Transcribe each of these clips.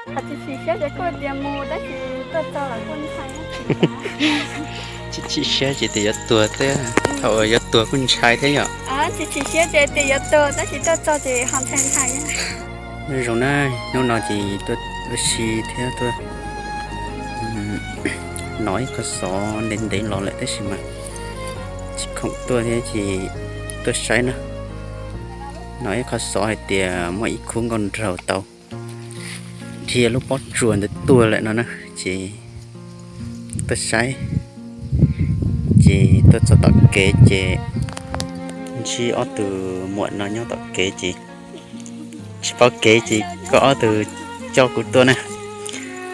Tsis chim siab ces kuj tias mus tab sis tuaj txog los kuj ntshai. Tsis chim siab ces tias yuav tuag thiab, thaum yuav tuag kuj ntshai thiab yom. Tsis chim siab ces tias yuav tuag tab sis tuaj txog ces ho ntshai ntshai. Nyob zoo na, hnub no ces tuaj ua si thiab tuaj hnov ib qho xov ntev ntev los lawm tab sis mas tsis khoom tuaj thiab ces tuaj saib na. Hnov ib qho xov hais tias muaj ib khub nkauj nraug tau dhia lub pob tsuas ntawd tuag lawm no na, ces tuaj saib. Ces tuaj txog tom kev ces ntsib ob tug muam no nyob tom kev ces tsis paub kev ces koj ob tug coj kuv tuaj na.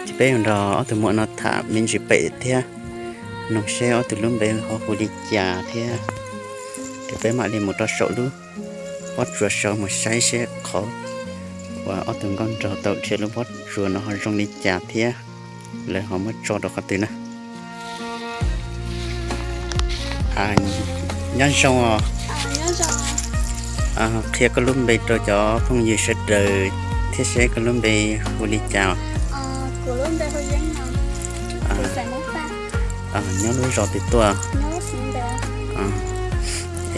Ces peb yuav nrog ob tug muam no tham me ntsis pem thiab, noog seb ob tug lub npe ho hu li cas thiab. Ces peb mam li mus rau saum lub pob tsuas saud mus saib seb qhov uas ob tug nkauj nraug tau dhia lub pob tsuas no ho zoo li cas thiab lawv ho muab tso rau qhov twg na. Nyob zoo os. Qhia koj lub npe rau cov phooj ywg sawv daws thiab seb koj lub npe hu li cas os? Nyob lub zos twg tuaj?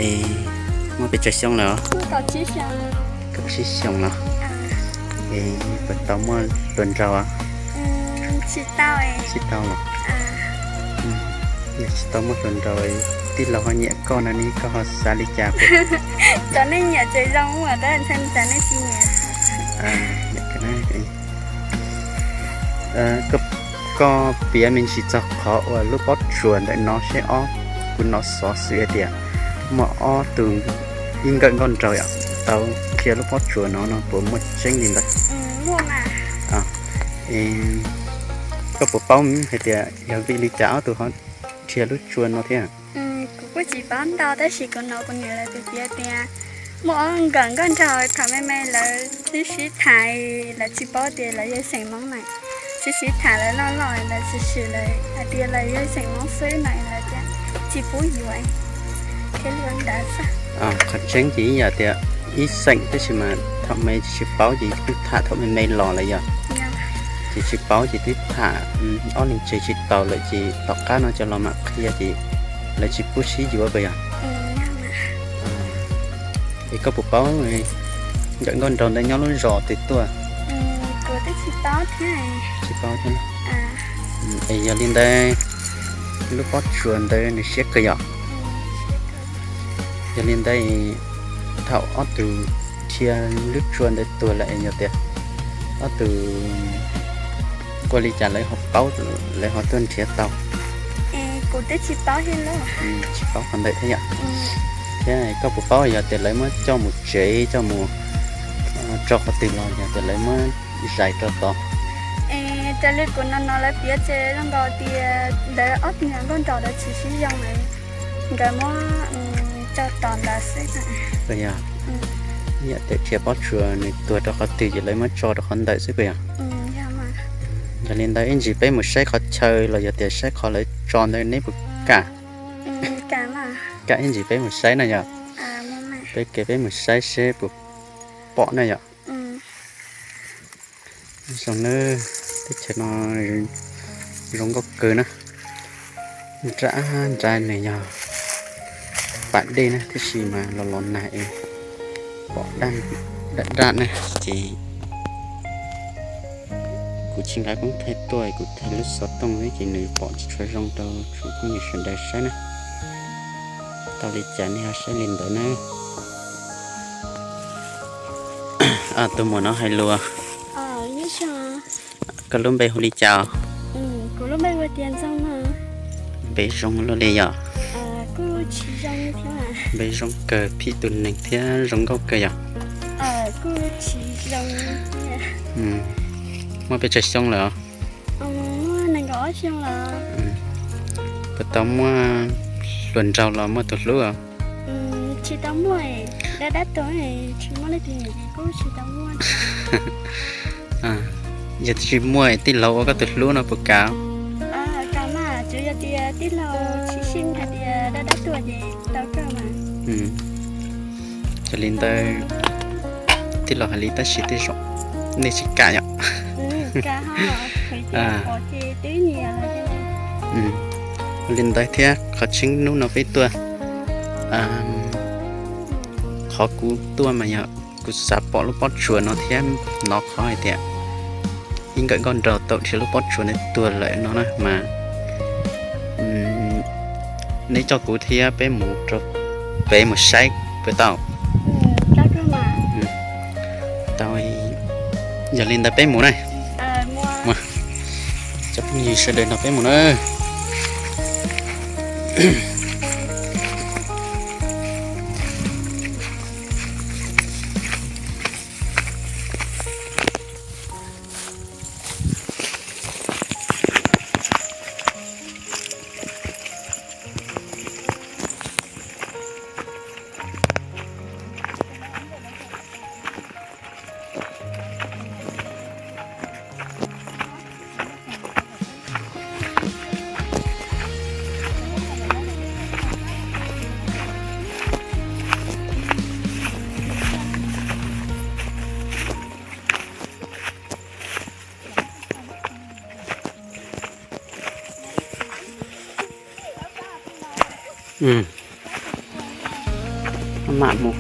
Es muaj pes tsawg xyoo lawm os? Kaum tsib xyoo los? Es puas tau muaj hluas nraug? Tsis tau los? Yog tsis tau muaj hluas nraug, tij laug ho nyiam koj no ne koj ho xav li cas? Cov nej nyiam ces zoo, tab sis cov nej tsis nyiam. Koj piav me ntsis txog qhov uas lub pob tsuas ntawm no seb, ob, kuv hnov xov xwm hais tias muaj ob tug, ib nkawm nkauj nraug tau dhia lub pob tsuas no no puas muaj tseeb li ntawd? Koj puas paub hais tias yog vim li cas ob tug ho dhia lub tsua no thiab? Kuv kuj tsis paub ntau tab sis kuv hnov kuv niam lawv piav tias muaj ob nkawm nkauj nraug thaum me me lawv sib sib tham, lawv tsis paub tias lawv yog xeem Hmoob na, sib sib tham lawv loj loj lawv tsis swm lawv hais tias lawv yog xeem Hmoob xwb na, lawv thiaj tsis pub yuav thiab li ntawd xwb. Qhov tseeb ces ib yam tias ib xeem tab sis mas thaum me tsis paub ces twb tham thaum me me los lawm yog? Ces tsis paub ces twb tham ob leeg tseg tsis taus lawm ces tom qab no cov los mam qhia ces lawv tsis pub sib yuav puas yog? Es koj puas paub nkawm nkauj nraug ntawd nyob lub zos twg tuaj? Tsis paub thiab. Es yog li ntawd lub pob tsuas ntawd nws siab kawg yom? Yog li ntawd thaum ob tug dhia lub tsua ntawd tuag lawm es yog tias ob tug ua li cas lawv ho paub, lawv ho tuaj nrhiav tau? Kuv twb tsis paub thiab. Tsis paub qhov ntawd thiab yom? Thiab koj puas paub yog tias lawv muab coj mus tsev coj mus tso qhov twg los yog tias lawv muab zais rau tod? Es raws li kuv hnov hnov lawv piav ces zoo nkaus tias lawv ob tug nkauj nraug lawv tsis sib zoo lawm, nkawd muab tso tod ntawd xwb. Puas yog? Yam tias dhia pob tsuas nws tuag rau qhov twg ces lawv muab tso rau qhov ntawd xwb puas yog? Yog li ntawd ib ntsis peb mus saib qhov chaw los yog tias saib qhov lawv tso ntawd neb puas kam? Kam ib ntsis peb mus saib na yog? Peb ke peb mus saib seb puas pom na yom? Zoo na, teb chaws no zoo nkauj kawg na. Nrab nrab nws yog pas dej na, tiam sis mas los los nag es pom daj daj na ces kuv tsis nqa koob thaij tuaj, kuv thaij lub xov tooj xwb ces nws pom tsis tshua zoo rau tsoom phooj ywg sawv daws saib na. Tau li cas nej ho saib li ntawd na. Tus muam no hais lus. Koj lub npe hu li cas? Npe zoo luaj li yom? Npe zoo kawg, phim tus neeg thiab zoo nkauj kawg yom? Muaj pes tsawg xyoo lawm? Puas tau muaj hluas nraug los muaj tus hlub? Yog tsis muaj tij laug ua koj tus hlub no puas kam? Yog li ntawd tij laug hais li tab sis tej zaum nej tsis kam yom? Li ntawd thiab qhov tseeb hnub no peb tuaj, qhov kuv tuaj mas yog kuv xav pom lub pob tsuas no thiab hnov qhov hais tias ib nkawm nkauj nraug tau dhia lub pob tsuas ntawd tuag lawm no na mas neb coj kuv thiab peb mus rau pem mus saib puas tau. Tau, yog li ntawd peb mus na. Cov phooj ywg sawv daws nrog peb mus na. Mam mus.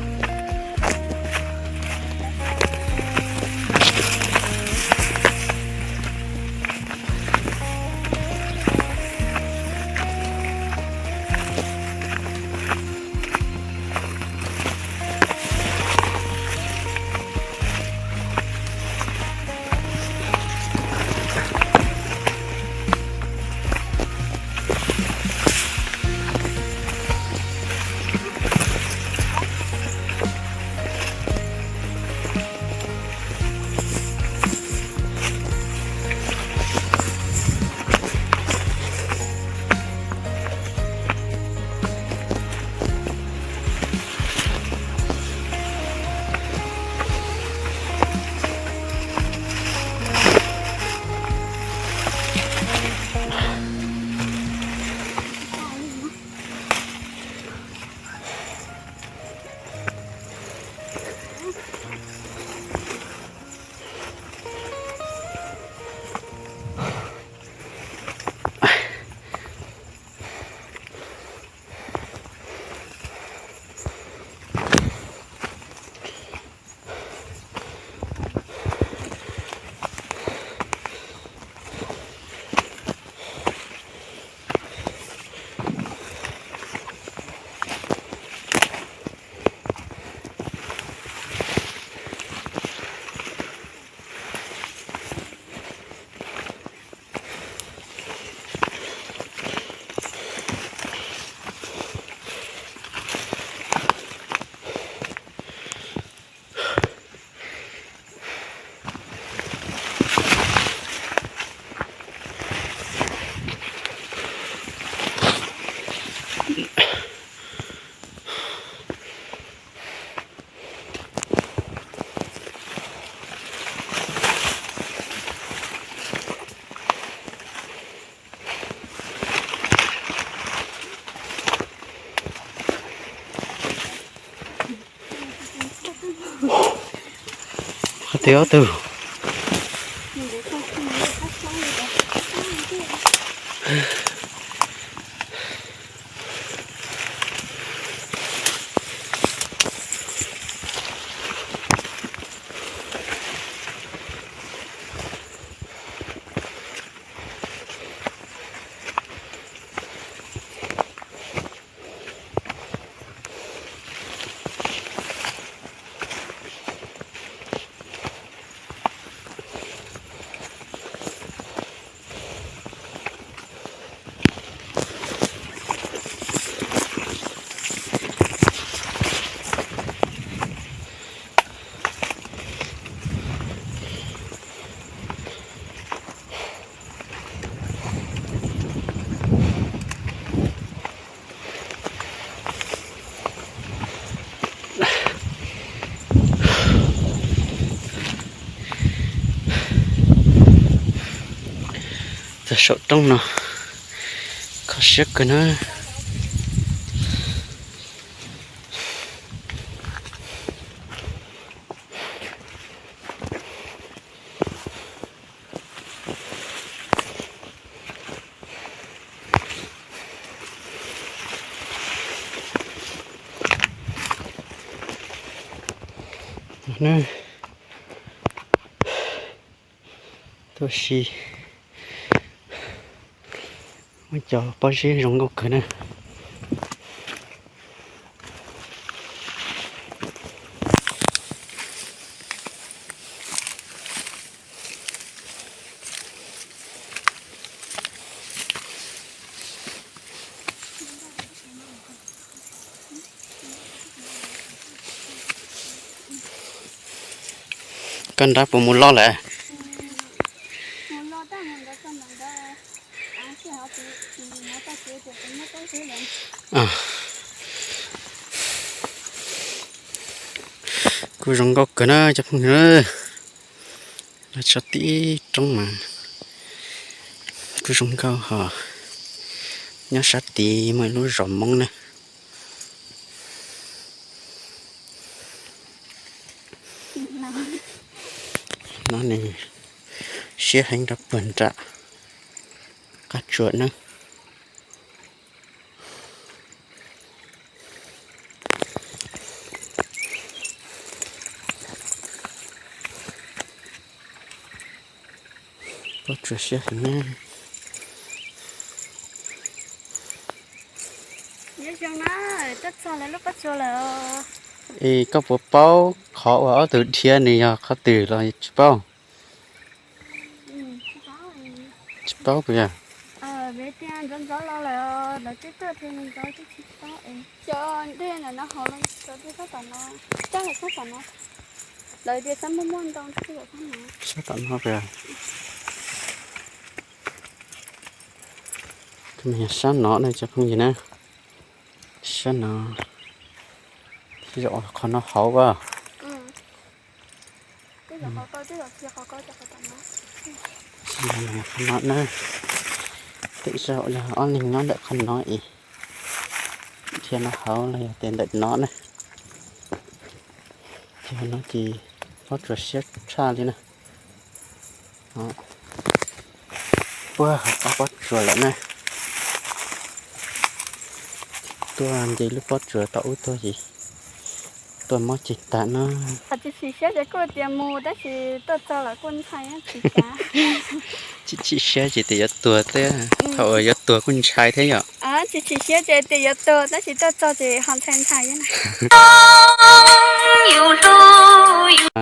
Qhov twg ob tug. Txog saum roob no, kho siab kawg na. Tuaj si, muaj cov pob zeb zoo nkauj kawg na. Koj nrab puas mus loj lawm? Kuj zoo nkauj kawg na cov phooj ywg. Los tso tib roob mas kuj zoo nkauj hos. Nyob sab tid muaj ib lub zos Hmoob na. No nws siab heev rau puag nram qab tsuas na. Pob tsuas siab heev na. Es koj puas paub qhov uas ob tug dhia nws yog qhov twg los tsis paub? Tsis paub puas yog? Sab tom no puas yog? Sab no na cov phooj ywg na. Sab no, qhov no hauv as. Qhov no na, tej zaum yog ob leeg nyob ntawm qhov no es dhia no hauv los yog tias ntawm no na. Ces no ces pob tsuas siab tshaj li na. Puag hauv qab pob tsuas lawm na. Tuaj nce lub pob tsuas tom ub tuaj ces tuaj mob ceg tag no. Tsis chim siab ces kuj tias mus tab sis tuaj txog lawm kuj ntshai tsis cas. Tsis chim siab ces tias yuav tuag thiab, thaum uas yuav tuag kuj ntshai thiab yom. Tsis chim siab ces tias yuav tuag tab sis tuaj txog ces ho ntshai ntshai thiab na.